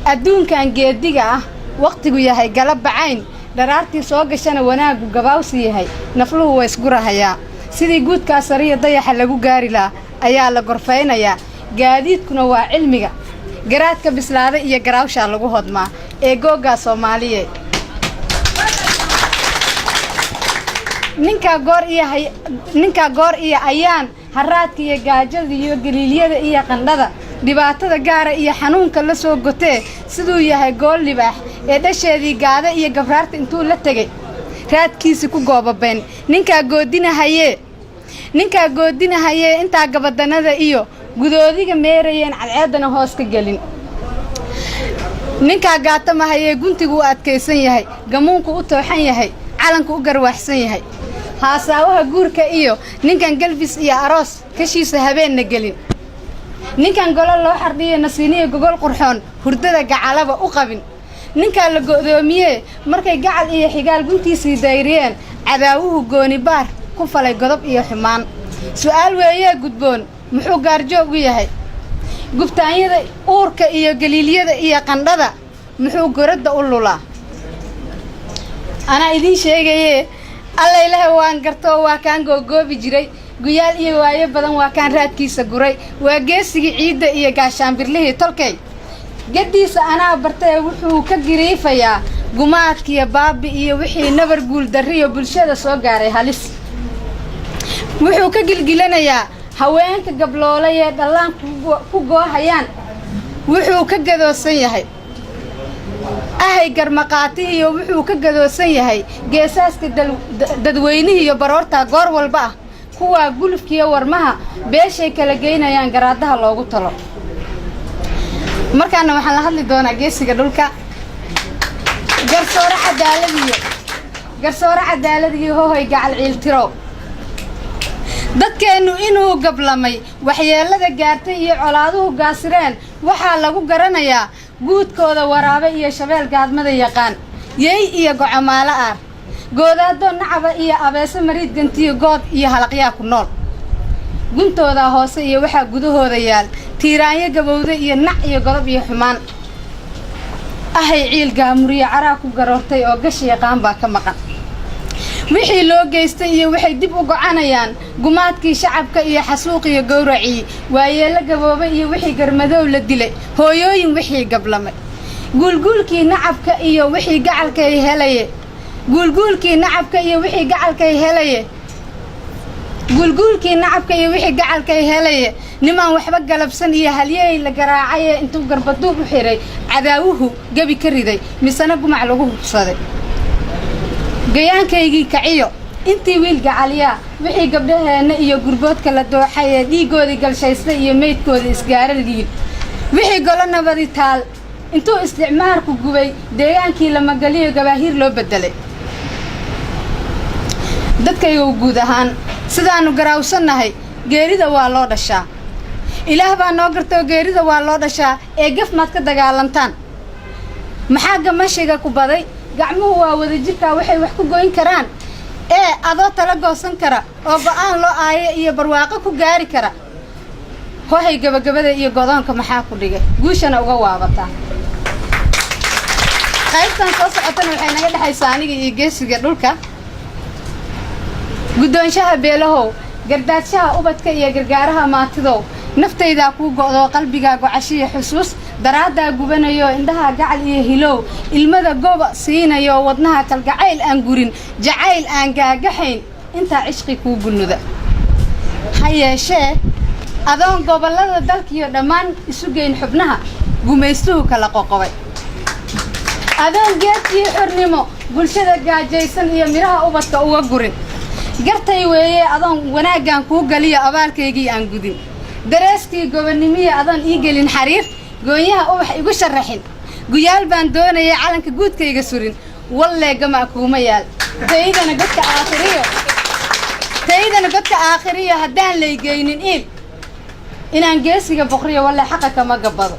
Adduunkan geediga ah, wakhtigu yahay galab bacayn, dharaartii soo gashana wanaaggu gabaawsi yahay, nafluhu waa isgurahayaa. Sidii guudkaa sariya dayaxa lagu gaari lahaa ayaa la gorfaynayaa. Gaadiidkuna waa cilmiga, garaadka bislaada iyo garaawshaa lagu hodmaa ee googgaa Soomaaliye. Ninkaa goor iyo ninkaa goor iyo ayaan haraadka iyo gaajada iyo galiilyada iyo qandhada, dhibaatada gaara iyo xanuunka la soo gotee, siduu yahay gool libaax ee dhasheedii gaada iyo gabraarta intuu la tegey raadkiisi ku goobabayn. Ninkaa goodinahayee, ninkaa goodinahayee, intaa gabadanada iyo gudoodiga meerayeen, cadceeddana hoos ka gelin. Ninkaa gaatamahayee, guntigu u adkaysan yahay, gamuunku u tooxan yahay, calanku u garwaaxsan yahay, haasaawaha guurka iyo ninkan galbis iyo aroos kashiisa habeenna gelin. Ninkan golo loo xardhiyo nasiiniya gogol qurxoon hurdada gacalaba u qabin. Ninkaa la go'doomiyee, markay gacal iyo xigaal guntiisii dayriyeen, cadaawuhu gooni baar ku falay godob iyo xumaan. Su'aal weeyee gudboon, muxuu gaarjoog u yahay? Gubtaanyada uurka iyo galiilyada iyo qandhada muxuu goradda u lulaa? Anaa idiin sheegayee, Alla Ilaahay waan gartoo, waa kaan googoobi jiray guyaal iyo waayo badan, waa kaan raadkiisa guray, waa geesigii ciidda iyo gaashaanbirlihii tolkay. Gaddiisa anaa bartee, wuxuu ka giriifayaa gumaadkiiyo baabi iyo wixii nabar guuldarriyo bulshada soo gaaray halis. Wuxuu ka gilgilanayaa haweenka gabloolay ee dhallaan ku goohayaan. Wuxuu ka gadoosan yahay ahay garmaqaatihiiyo wuxuu ka gadoosan yahay geesaaska dadweynihiiyo baroortaa goor walba ah, kuwaa gulufkiiyo warmaha beeshay kala geynayaan garaadaha loogu talo. Markaana waxaan la hadli doonaa geesiga dhulka, garsoore cadaaladiyo, garsoore cadaaladiyo. Hohoy gacal ciiltirow, dadkeennu inuu gablamay, waxyeellada gaartay iyo colaaduhu gaasireen waxaa lagu garanayaa guudkooda waraabe iyo shabeel gaadmada yaqaan, yey iyo gocomaalo aar, goodaado nacaba iyo abeeso mariid gantiyo, good iyo halaqyaa ku nool. Guntoodaa hoose iyo waxaa gudahooda yaal tiiraanyo gabowda iyo nac iyo godob iyo xumaan. Ahay ciil gaamuriyo caraa ku garoortay oo gashi yaqaan baa ka maqan. Wixii loo geystay iyo waxay dib u gocanayaan gumaadkii shacabka iyo xasuuqiyo gowracii, waayeello gaboobay iyo wixii garmadoow la dilay, hooyooyin wixii gablamay, guulguulkii nacabka iyo wixii gacalkay helaye, guulguulkii nacabka iyo wixii gacalkay helaye, guulguulkii nacabka iyo wixii gacalkay helaye. Nimaan waxba galabsan iyo halyeey la garaacayee intuu garbaduub u xiray cadaawuhu gebi ka riday, misena gumac lagu hubsaday. Gayaankaygii kaciyo intii wiil gacaliyaa, wixii gabdhaheenna iyo gurboodka la dooxay ee dhiiggoodii galshaystay iyo meydkooda isgaaraliin, wixii golo nabadi taal intuu isticmaarku gubay deegaankii lamagaliyo gabaahiir loo beddelay. Dadkaygow, guud ahaan sidaannu garaawsannahay, geerida waa loo dhashaa. Ilaah baa noo gartoo, geerida waa loo dhashaa ee gaf maad ka dagaalantaan? Maxaa gamashiga ku baday? Gacmuhu waa wadajirkaa, waxay wax ku goyn karaan ee adoo tala goosan kara oo go'aan loo aayo iyo barwaaqo ku gaari kara. Hohay gabagabada iyo godoonka maxaa ku dhigay? Guushana uga waabataa. Qaybtan soo socotana waxay naga dhexaysaa aniga iyo geesiga dhulka. Guddoonshaha beelahow, gardaadshaha ubadka iyo gargaaraha maatidow, naftaydaa kuu go'doo, qalbigaa gocashiya xusuus daraaddaa gubanayo, indhaha gacal iyo hilow ilmada goba siinayo, wadnaha kalgacayl aan gurin, jacayl aan gaagaxayn, intaa cishqi kuu gunuda. Ha yeeshee adoon gobollada dalkiiyo dhammaan isu geyn xubnaha gumaystuhu kala qoqobay, adoon geedkii xornimo bulshada gaajaysan iyo midhaha ubadka uga gurin, gartay weeye adoon wanaaggan kuu galiyo abaalkaygii aan gudin, dareeskii gobonnimiya adoon ii gelin xariir, goonyaha ubax igu sharaxin, guyaal baan doonayay calanka guudkayga surin, wallee gamaa kuuma yaal. Taydana godka aakhiriyo, taydana godka aakhiriyo haddaan laygeynin iil, inaan geesiga boqriyo wallee xaqa kama gabbado.